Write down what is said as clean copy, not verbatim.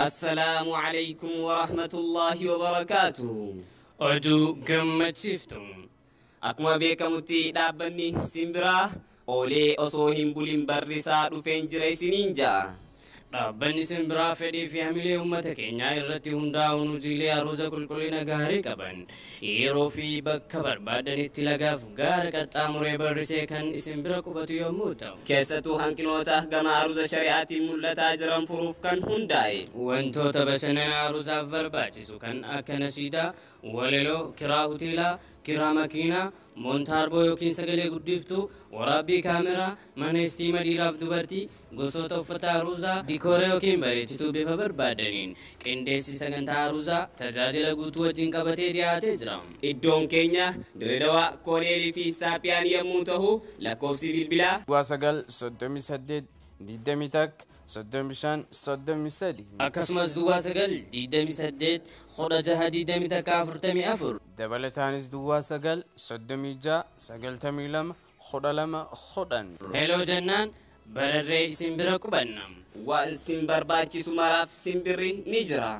Assalaamu alaykum wa rahmatullaahi wa barakaatuhu. Oduu gammachiiftu. Akkuma beekamutti dhaabbanni simbiraa oolee osoo hin bulin barrisaa dhufeen jira isiniin ja'a. Dhaabbanni simbiraa fedhii fi hamilee uummata keenyaa irratti hundaa'uun hojiilee aruuza qulqullina gaarii qaban yeroo fi bakka barbaadanitti lagaaf gaara qaxxaamuree barrisee kan isin bira qubatu yommuu ta'u, Keessattuu hanqinoota gama aruuza shari'aatiin mul'ataa jiran furuuf kan hundaa'e. Wantoota bashannana aruuzaaf barbaachisu kan akka nashiidaa, walaloo, kiraa hoteelaa, kiraa makiinaa, moontaarboo yookiin sagalee guddiftuu, waraabbii kaameraa, mana istiima dhiiraaf dubartii, gosoota uffata aruuzaa, dikoora yookiin bareechituu bifa barbaadaniin qindeessi sagantaa aruuzaa tajaajila guutuu wajjin qabatee dhiyaatee jira. Iddoon keenya Dirredawaa Kooneelii fi Saaphiyaan yommuu ta'u, lakkoofsi bilbilaa Duwwaa 9 38 21 35 33. Akkasumas duwwaa 9 28 16 21 44. Dabalataanis duwwaa 9 36 92 12 10. Heloo jennaan bararree isin bira qubanna. Waan sin barbaachisu maraaf simbirri ni jira.